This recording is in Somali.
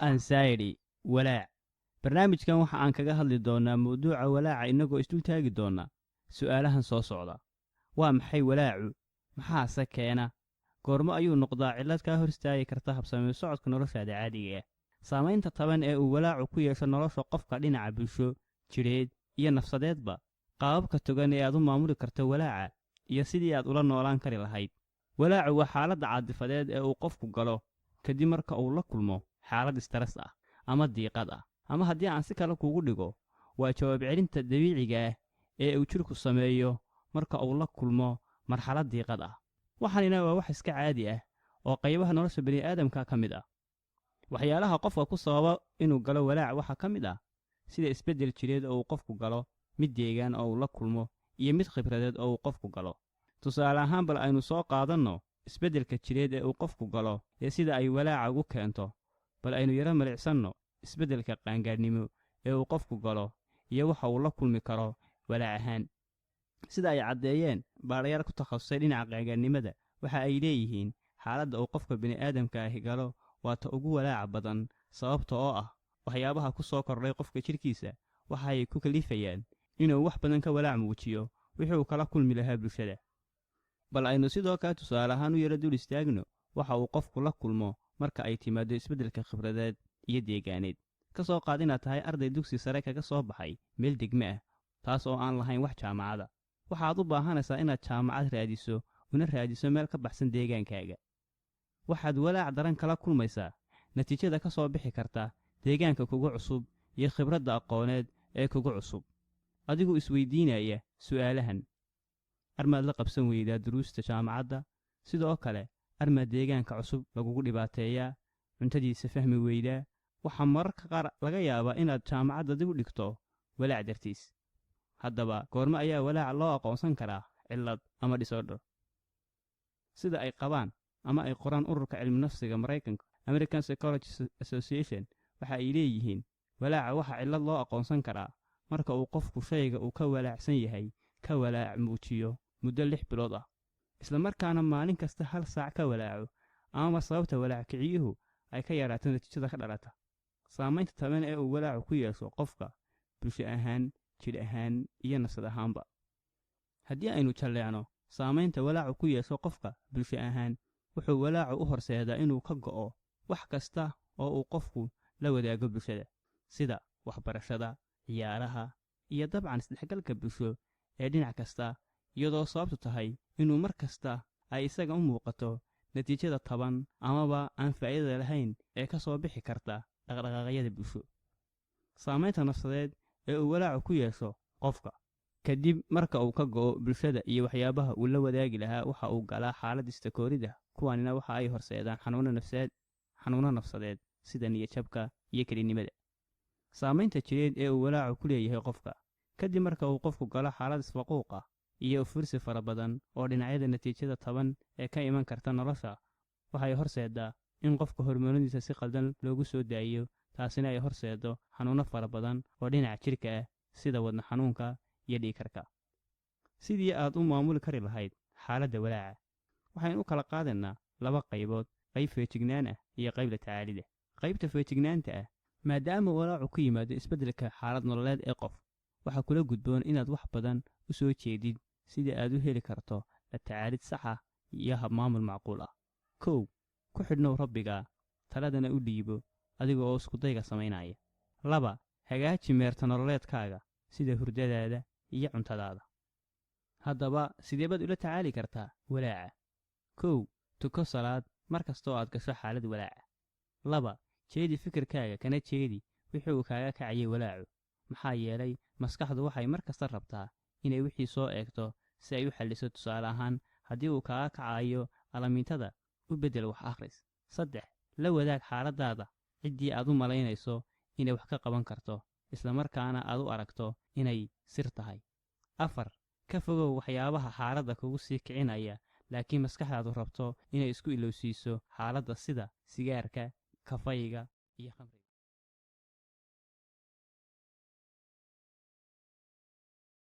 Anxiety, walaac. Barnaamijkan waxa aan kaga hadli doonaa mawduuca walaaca, innagoo isdul taagi doona su'aalahan soo socda: waa maxay walaacu? Maxaase keena? Goormo ayuu noqdaa cillad kaa hor istaagi karta habsami socodka noloshaada caadiga ah? Saamaynta taban ee uu walaacu ku yeesho nolosha qofka dhinaca bulsho, jidheed iyo nafsadeedba, qaababka togan ee aad u maamuli karto walaaca iyo sidii aad ula noolaan kari lahayd. Walaacu waa xaaladda caadifadeed ee uu qofku galo kadib marka uu la kulmo xaalad stress ah ama diiqad ah. Ama haddii aan si kale kuugu dhigo, waa jawaab celinta dabiiciga ah ee uu jidhku sameeyo marka uu la kulmo marxalad diiqad ah. Waxaanina waa wax iska caadi ah oo qaybaha nolosha bini'aadamka ka mid ah. Waxyaalaha qofka ku sababa inuu galo walaac waxaa ka mid ah sida isbeddel jireed oo uu qofku galo, mid deegaan oo uu la kulmo iyo mid khibradeed oo uu qofku galo. Tusaale ahaan, bal aynu soo qaadanno isbeddelka jireed ee uu qofku galo ee sida ay walaaca ugu keento. Bal aynu yaro milicsanno isbeddelka qaangaadhnimo ee uu qofku galo iyo waxa uu la kulmi karo walaac ahaan. Sida ay caddeeyeen baadhayaal ku takhasusay dhinaca qaangaadhnimada, waxa ay leeyihiin xaaladda uu qofka bini'aadamka ahi galo waa ta ugu walaaca badan, sababta oo ah waxyaabaha ku soo kordhay qofka jidhkiisa waxay ku kalifayaan inuu wax badan ka walaac muujiyo wixii uu kala kulmi lahaa bulshada. Bal aynu sidoo kale tusaale ahaan u yaro dul istaagno waxa uu qofku la kulmo marka ay timaaddo isbeddelka khibradeed iyo deegaaneed. Ka soo qaad inaad tahay arday dugsi sare kaga soo baxay meel degme ah, taas oo aan lahayn wax jaamacada. Waxaad u baahanaysaa inaad jaamacad raadiso, una raadiso meel ka baxsan deegaankaaga. Waxaad walaac daran kala kulmaysaa natiijada ka soo bixi karta deegaanka kugu cusub iyo khibradda aqooneed ee kugu cusub, adigoo isweydiinaya su'aalahan: armaad la qabsan weydaa duruusta jaamacadda? Sidoo kale, armaad deegaanka cusub lagugu dhibaateeyaa, cuntadiisa fahmi weydaa? Waxaa mararka qaar laga yaabaa inaad jaamacadda dib u dhigto walaac dartiis. Haddaba, goormo ayaa walaaca loo aqoonsan karaa cillad ama disorder? Sida ay qabaan ama ay qoraan ururka cilmi nafsiga Maraykanka, American Psychology Association, waxa ay leeyihiin walaaca waxaa cillad loo aqoonsan karaa marka uu qofku shayga uu ka walaacsan yahay ka walaac muujiyo muddo 6 bilood ah, isla markaana maalin kasta hal saac ka walaaco, amaba sababta walaac kiciyuhu ay ka yaraato natiijada ka dhalata. Saamaynta taban ee uu walaacu ku yeesho qofka bulsho ahaan, jidh ahaan iyo nafsad ahaanba. Haddii aynu jalleecno saamaynta walaacu ku yeesho qofka bulsho ahaan, wuxuu walaacu u horseedaa inuu ka go'o wax kasta oo uu qofku la wadaago bulshada, sida waxbarashada, ciyaaraha iyo dabcan isdhexgalka bulsho ee dhinac kasta, iyadoo sababtu tahay inuu mar kasta ay isaga u muuqato natiijada taban amaba aan faa'iidada lahayn ee ka soo bixi karta dhaqdhaqaaqyada bulsho. Saamaynta nafsadeed ee uu walaacu ku yeesho qofka kadib marka uu ka go'o bulshada iyo waxyaabaha uu la wadaagi lahaa, waxa uu galaa xaalad istakoorida. Kuwanina waxa ay horseedaan xanuuno nafsadeed sida niyadjabka iyo kelinimada. Saamaynta jireed ee uu walaacu ku leeyahay qofka kadib marka uu qofku galo xaalad isfaquuq ah iyo ufursi fara badan oo dhinacyada natiijada taban ee ka iman karta nolosha, waxay horseedaa in qofka hormoonadiisa si qaldan loogu soo daayiyo, taasina ay horseedo xanuuno fara badan oo dhinaca jidhka ah, sida wadna xanuunka iyo dhiigkarka. Sidii aad u maamuli kari lahayd xaaladda walaaca waxaynu u kala qaadaynaa laba qaybood: qayb feejignaan ah iyo qayb la tacaalida. Qaybta feejignaanta ah: maadaama walaacu ku yimaado isbeddelka xaalad nololeed ee qof, waxaa kula gudboon inaad wax badan u soo jeedid sidii aad u heli karto la tacaalid sax ah iyo habmaamul macquul ah. 1, ku xidhnow Rabbiga, taladana u dhiibo adiga oo iskudayga samaynaya. 2, hagaaji meerta nololeedkaaga, sida hurdadaada iyo cuntadaada. Haddaba, sidee baad ula tacaali kartaa walaaca? 1, tuko salaad mar kastoo aad gasho xaalad walaaca. 2, jeedi fikirkaaga, kana jeedi wixii uu kaaga kacayay walaacu, maxaa yeelay maskaxdu waxay mar kasta rabtaa inay wixii soo eegto si ay u xalliso. Tusaale ahaan, haddii uu kaaga kacayo alamiintada, u beddel wax akhris. 3, la wadaag xaaladdaada ciddii aad u malaynayso inay wax ka qaban karto, islamarkaana aad u aragto inay sir tahay. 4, ka fogow waxyaabaha xaaladda kugu sii kicinaya laakiin maskaxdaadu rabto inay isku ilowsiiso xaaladda, sida sigaarka, kafayga iyo khamriga.